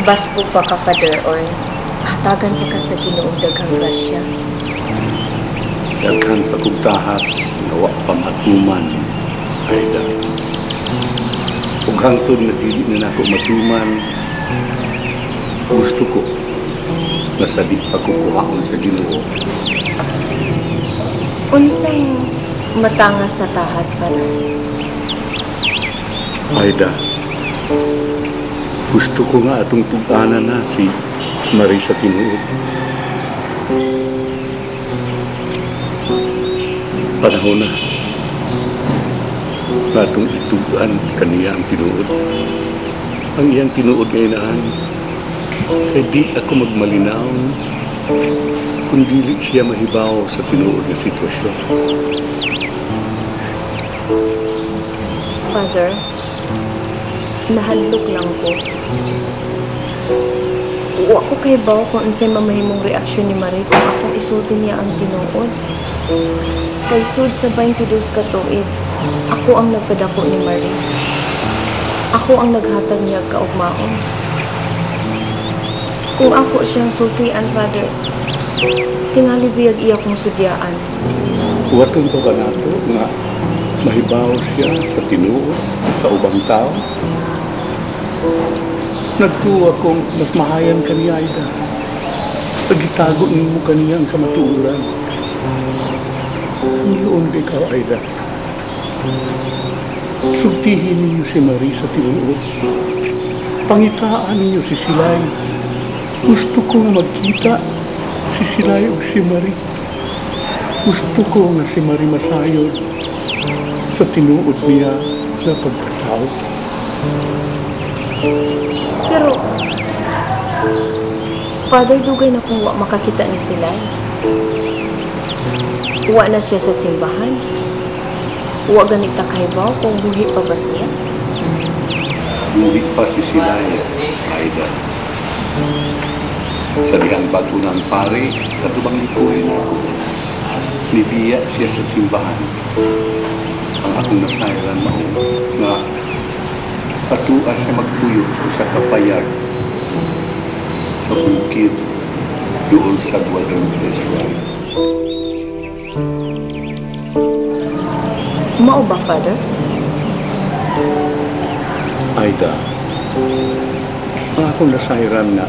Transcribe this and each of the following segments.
Basko pa ka, Father, or hatagan pa ka sa Ginoo daghang grasya. Daghan pa kong tahas nga wa pa matuman, Aida. Ug hangtod nga dili na nako matuman, gusto ko nga sa di pa ko kuhaon sa Ginoo. Unsang matanga sa tahas, Father? Aida, gusto ko nga atong tug-anan na si Marie sa tinuod. Panahon na nga atong itug-an kaniya ang tinuod. Ang iyang tinuod nga inahan, kay di ako magmalinaw kung dili siya mahibaw sa tinuod nga sitwasyon. Father, nahadlok lang ko. Wa ko kahibaw kung unsay mamahimong reaksyon ni Marie kung akong isulti niya ang tinuod. Kay sud sa 22 ka tuig, ako ang nagpadako ni Marie. Ako ang naghatag niya kaugmaon. Kung ako siyang sultian, Father, tingali biyag iya kong sudyaan. Huwaton pa ba nato nga mahibaw siya sa tinuod sa ubang tao? Nagtuwa kong mas mahayan ka niya, Aida. Pagitago nimo kaniya ang kamatuoran. Niloon kay ikaw, Aida. Sultihin ninyo si Marie sa tinuod. Pangitaan ninyo si Silay. Gusto ko nga magkita si Silay ug si Marie. Gusto ko nga si Marie masayod sa tinuod niya na pagkatao. Pero, Father, dugay na kung wa makakita ni Silay. Wa na siya sa simbahan. Wa ganit ta kahibaw kung buhi pa ba siya. Buhi pa si Silay, Aida. Sa dihang bago na ang pare, katubang likurin ako. Nibiya siya sa simbahan. Ang akong nasayran mao nga patua siya magtuyo sa usa ka payag sa bukid doon sa Guadalupe Shrine. Mao ba, Father? Aida, ang akong nasayran nga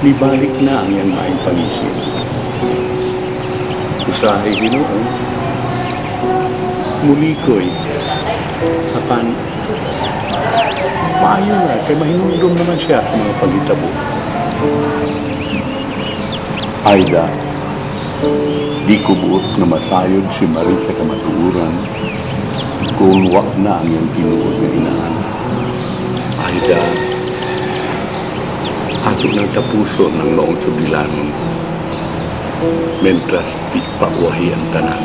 nibalik na ang iyang maayong pangisip. Usahay Ginoo, mulikoy, apan maayo na kay mahinumdum naman siya sa mga paghitabo. Aida, di ko buot nga masayod si Marie sa kamatuoran kung wa na ang iyang tinuod nga inahan. Aida, ato nang tapuson ang maong sugilanon, mentras di pa wahi ang tanan.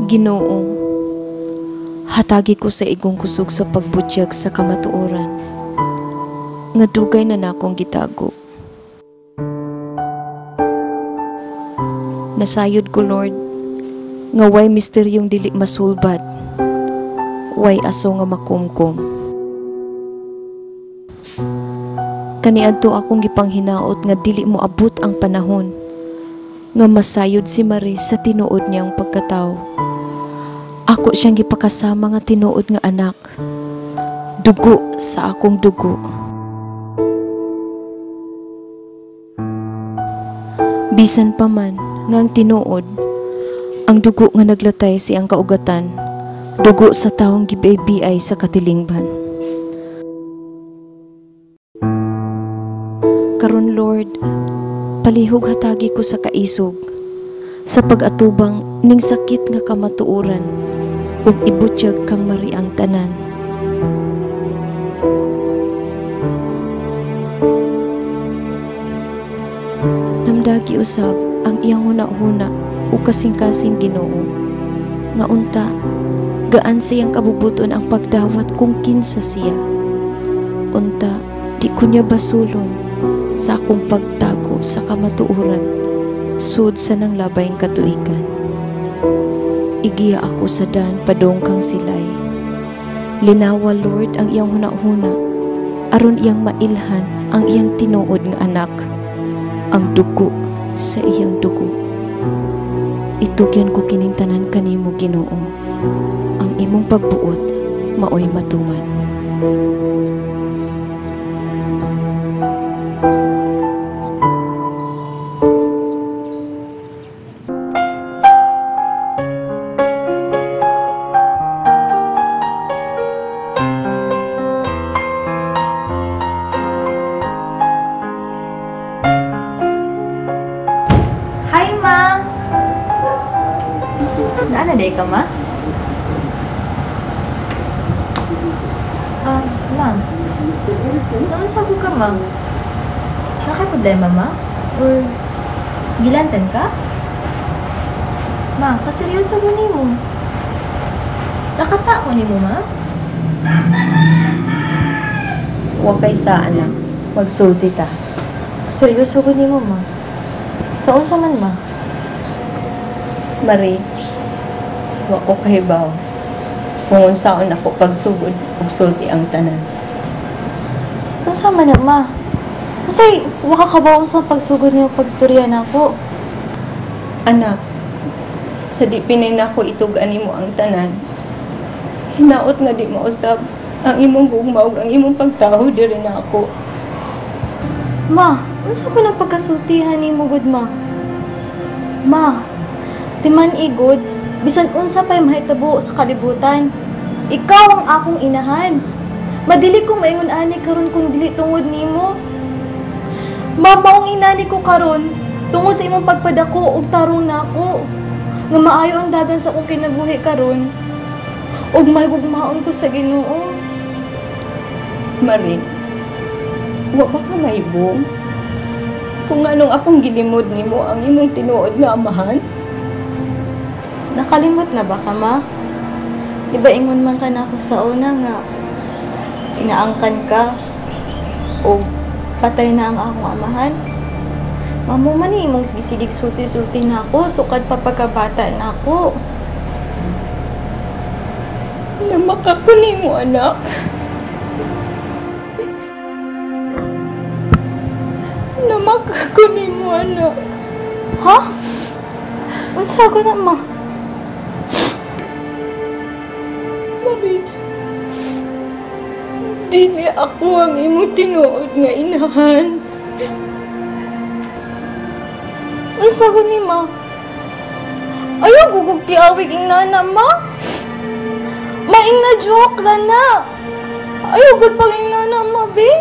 Ginoo, hatagi ko sa igong kusog sa pagbutyag sa kamatuoran, nga dugay na nakong gitago. Nasayod ko, Lord, nga way misteryong dili masulbad, way aso nga makumkum. Kaniadto akong gipanghinaot nga dili mo abot ang panahon, nga masayod si Marie sa tinuod niyang pagkatao. Ako siyang gipakasama nga tinuod nga anak. Dugo sa akong dugo. Bisan pa man nga ang tinuod, ang dugo nga naglatay siyang kaugatan, dugo sa taong gibaybiay sa katilingban. Karon Lord, palihog hatagi ko sa kaisog sa pag-atubang ning sakit nga kamatuoran ug ibutyag kang Marie ang tanan. Namdagi usab ang iyang huna-huna ug kasing-kasing Ginoo nga unta gaan sa iyang kabubuton ang pagdawat kung kinsa siya. Unta di ko niya basulon sa akong pagtago sa kamatuoran sud sa nang labayng katuigan. Igiya ako sa dan padong kang silay. Linawa Lord ang iyang huna-huna aron iyang mailhan ang iyang tinuod nga anak, ang dugo sa iyang dugo. Itugyan ko kining tanan kanimo Ginoo. Ang imong pagbuot maoy matuman. Hi, Ma! Naana day ka, Ma? Ah, Ma. Naunsa ko ka, Ma? Naka problema, Ma? Or gilantan ka? Ma, kaseryoso ko nimo. Nakasa ko nimo, Ma? Wa kay sa anak, magsulti ta. Seryoso ko nimo, Ma. Sa unsa man, Ma? Marie, wa ko kahibaw kung unsaon ako pagsugod ug sulti ang tanan. Unsa man na, Ma? Unsay wa ka kabaw unsa pagsugod nimo pagstorya nako? Anak, sa di pinay nako itug-an nimo ang tanan. Hinaot nga di mausab ang imong gugma ug ang imong pagtaho diri nako. Ma, unsa ko nang pagkasultihan nimo gud, Ma? Ma, timan igod, bisan unsa pa'y mahitabo sa kalibutan. Ikaw ang akong inahan. Madili ko maingon ani karon kung dili tungod nimo. Ma, maong inani ko karon tungod sa imong pagpadako ug tarong nako. Nga maayo ang dagan sa akong kinabuhi karon. Ug mahigugmaon ko sa Ginoo. Marie, wa ba ka mahibong kung anong akong gilimod nimo ang imong tinuod nga amahan? Nakalimot na ba ka, Ma? Di ba ingon man ka nako sa una nga inaangkan ka o patay na ang akong amahan? Mamo man ni imong sigisig sulti-sulti na ako, sukad pa pagkabata na ako. Namaka ko nimo, anak. Namaka ko nimo, anak. Ha? Unsa ko na, Ma? Marie, dili ako ang imong tinuod nga inahan. Unsa ko ni, Ma? Ayaw gugug tiawig ing nana, Ma. Maing na joke ra na. Ayaw gud pag ing nana, Ma, be.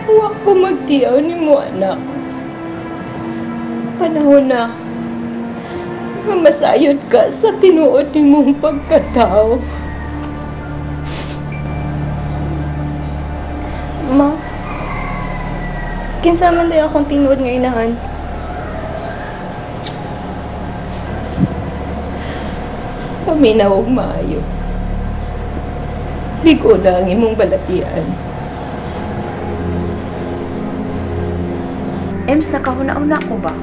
Wa ko magtiyaw nimo, anak. Panahon na nga masayod ka sa tinuod nimong pagkatao. Ma, kinsa man day akong tinuod nga inahan? Paminaw og maayo. Ligo na ang imong balatian. Ems, nakahuna-una ko ba?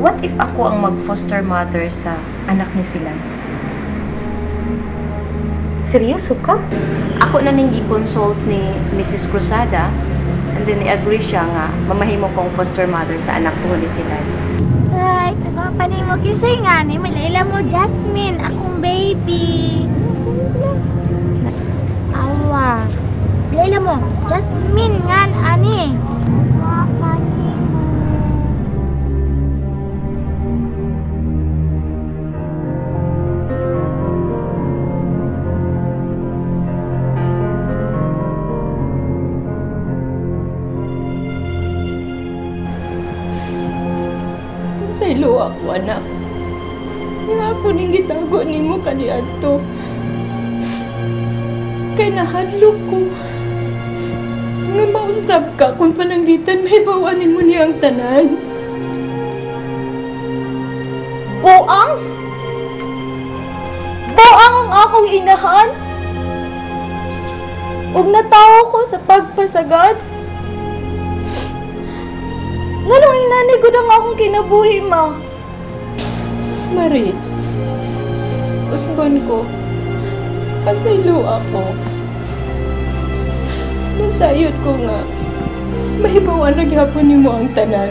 What if ako ang mag-foster mother sa anak ni Silan? Seryoso ka? Ako na ning gi-consult ni Mrs. Cruzada and then i-agree siya nga mamahimo kong foster mother sa anak ko ni Silan. Ay, kagwapa ni mo. Kinsay nga ni, Malayla mo, Jasmine, akong baby. Awa. Layla mo, Jasmine nga, ani. Kagwapa ni mo. Pasaylo ako, anak. Nga ako ning gitago nimo kaniadto. Kay nahadlok ko nga mausab ka kung pananglitan mahibaw-an nimo niya ang tanan. Buang? Buang ang akong inahan? Ug natawo ko sa pagpasagad? Nganong inani gud ang akong kinabuhi, ma? Marie, usbon ko, pasaylo ako. Nasayod ko nga, mahibaw-an na gyapon nimo ang tanan.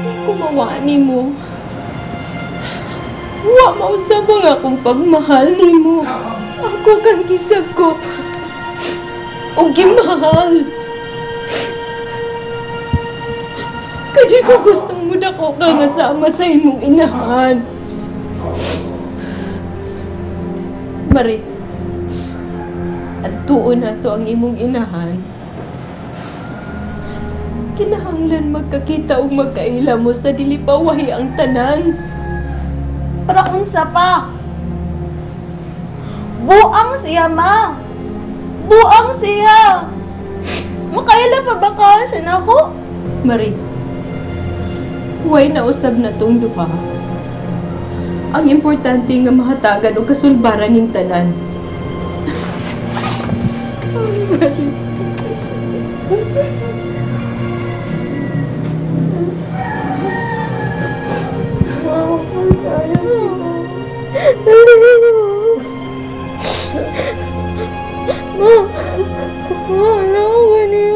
Di ko mawa nimo. Wa mausab ang akong pagmahal nimo. Ako kang gisagop. O gimahal. Kaya ko gustong mudako ka nga sama sa imong inahan. Marie, adtuon na to ang imong inahan. Kinahanglan magkakita og magkaila mo sa dili pa wahi ang tanan. Para unsa pa? Buang siya, ma. Buang siya. Makaila pa ba ka siya nako? Marie, way na usab na tong duha. Ang importante nga mahatagan og kasulbaran ning tanan. Marie. Ma, wala ko ganyan.